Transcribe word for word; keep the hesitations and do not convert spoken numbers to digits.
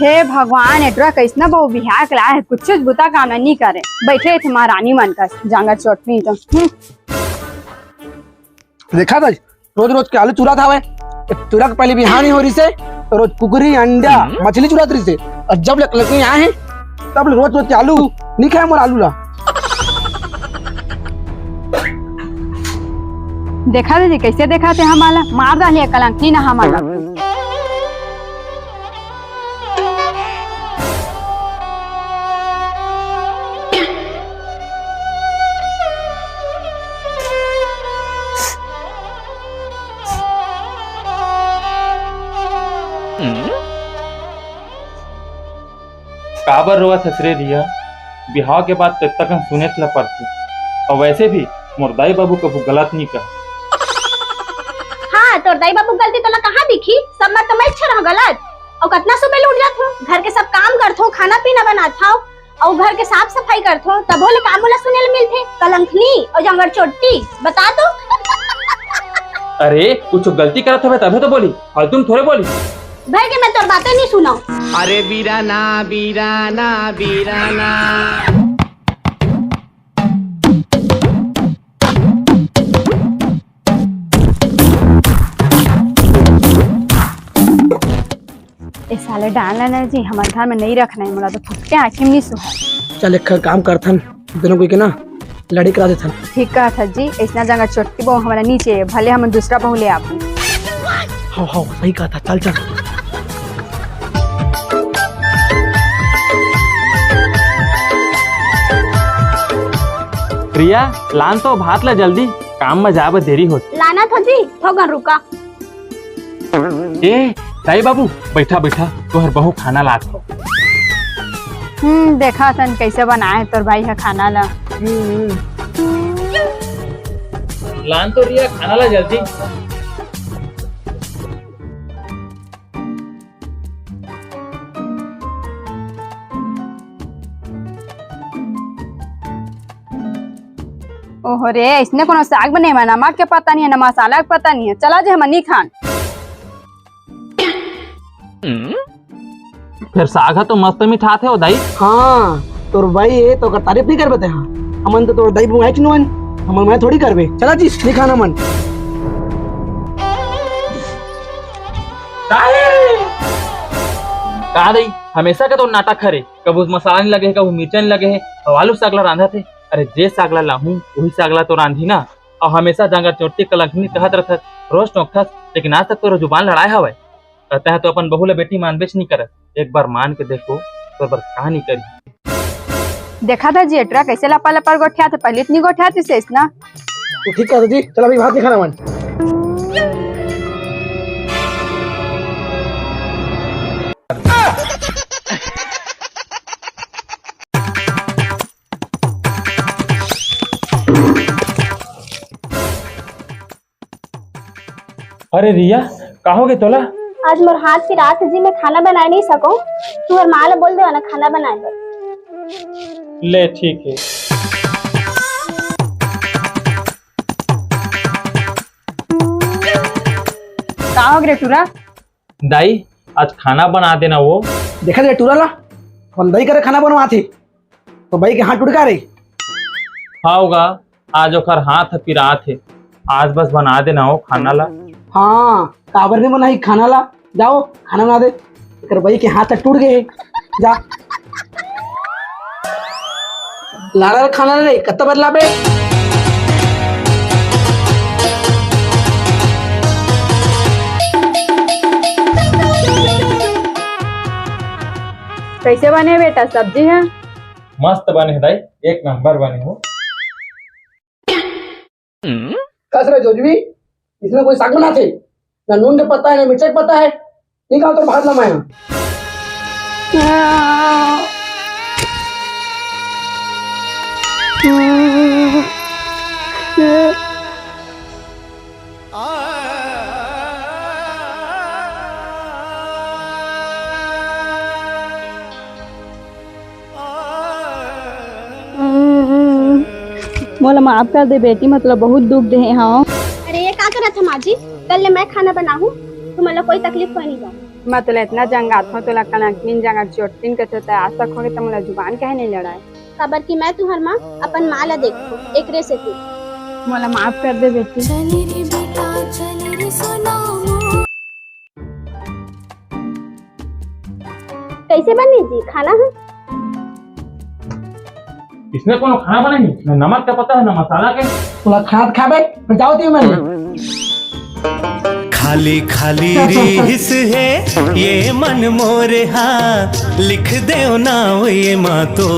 हे भगवान, ए टुरा कइसना बहू बिहा के लाए हे, कुछुच बुता काम ला नी करे, बइठे रहिथे महारानी मन कस, जांगर चोटनी तो। हम्म। देखा था, रोज रोज के आलू चुरात हवय। ए टुरा के पहले बिहा नी हो रहिसे, तो रोज कुकरी, अंडा, मछली चुरात रहिसे। अउ जब ले कलकनी आए हे, तब ले रोज रोज के आलू नी खाए मोर आलू ला। देखा दीदी, कइसे देखा थे हमला, मार डाले कलंक नी ना हमला। काबर रोवत हस रे रिया? बिहाव के बाद तो अतका कन सुनेच ल परथे। अउ वैसे भी मोर दाई बाबू कभू गलत नी कहा। हाँ, तोर दाई बाबू गलती तोला कहाँ दिखही? सब में तो मैं अच्छा रहूँ गलत। अउ कतना सुबह ले उठ जात हो, घर के सब काम करत हो, खाना पीना बनात हो, अउ घर के साफ सफाई करत हो, तभो ले काम मोला सुने ल मिलथे। कलंकनी अउ जांगर चोट्टी, बता तो। अरे, कुछ गलती करत हवे तभे तो बोली, फालतू में थोड़े बोली। भर के मैं तोर बातें नहीं सुनाऊं। अरे बीराना, बीराना, बीराना। ए साले डाल ना जी, हमर घर में नहीं रखना है, मोला तो फुटके आँखी में नहीं सुहा। चल, एक काम करथन, दोनों कोई के ना लड़ाई करा देथन। ठीक कहत हस जी, अइसना जांगर चोट्टी बहू हमला नी चाही, भले हमन दूसरा बहू ले आबो। हाँ, हाँ, सही कहत हस, चल, चल। रिया, लान तो भात ला जल्दी, काम में जाए बर देरी होत। लानत हँव जी, थोकन रुका। ए, दाई बाबू, बइठा, बइठा, तोहर बहू खाना लात हो। हम्म, देखा तन कइसे बनाए हे तोर भाई ह खाना ला। हम्म। लान तो रिया खाना ला जल्दी। ओहो रे, अइसने कोनो साग बने म नमक के पता नहीं है, न मसाला के पता नहीं है। चला जे हमन नी खान। फेर साग ह तो मस्त मिठाथे ओ दाई। हाँ, तोर बाई हे तो ओकर तारीफ नहीं करबे ते हा। हमन तो तोर दाई बुआई च नुहन, हमन मैं थोड़ी करबे। चला जी, नी खान हमन। दाई! का दाई, हमेशा के तो नाटक हरे, कभू मसाला नहीं लगे हे, कभू मिर्चा नहीं लगे हे, अउ आलू साग ला रांधत हे। अरे जे साग ला लाहूं, उही साग ला तो रांधी ना। अउ हमेशा जांगर चोट्टी कलंकनी कहत रथस, रोज टोकथस, लेकिन आज तक तोर जुबान लड़ाए हवय। तैं तो अपन बहू ला बेटी मानबेच नहीं करस। एक बार मान के देखो, तोर बर का नहीं करी। देखा था जी, ए टुरा कइसे लपर लपर गोठियाथे, पहली तो नहीं गोठियाथे से अइसना। तू ठीक कहत जी, चल अभी भात नहीं खाना मन। अरे रिया, का होगे तोला? आज मोर हाथ पिरात हे जी, मैं खाना बनाए नहीं सकूं। तुहर माँ ला बोल देवा ना खाना बनाए बर। ले ठीक हे। का होगे रे टुरा? दाई, आज खाना बना देना वो। देखा रे टुरा ला, अपन दाई करा खाना बनवाथे। तो बाई के हाथ टूट गे रे? हाँ होगा, आज ओकर हाथ पिरात हे। आज बस बना देना वो खाना ला। हाँ, काबर नहीं बनाही खाना ला? जाओ, खाना बना दे। एकर बाई के हाथ टूट गे हे। जा। लाड़ा ला खाना रे, कत्ता बदलाबे? कइसे बने बेटा सब्जी ह? मस्त बने हे दाई, एक नंबर बने हो। कस रे जोजवी, इसमें कोई साग बनाथे? ना नून के पत्ता है, ना मिर्चा के पत्ता है। निकाल तो भात ला मैं। मोला माफ कर दे बेटी, मतलब बहुत दुख देहे हव। अरे ये का करत हे माँ जी? कल ले मैं खाना बनाहूँ, तुमन ला कोई तकलीफ कोई नहीं बा। मैं तोला इतना जंगाथों, तोला कनकनीन जंगा चोटिन कथे, त आज तक होगे त मोला जुबान काहे नहीं लड़ाए? काबर कि मैं तुंहर माँ अपन माँ ला देखथों, एकरे सेती। मोला माफ कर दे बेटी। चली रे बेटा, चली रे सोना मोर। कैसे बनी जी खाना है? इसने कोनो खाना बनाई? ना नमक का पता है, ना मसाला के। तोला खात खाबे, बचाओ ती मन। खाली खाली रिहिस हे ये मन मोरे हा, लिख देव नाव ये माँ तो।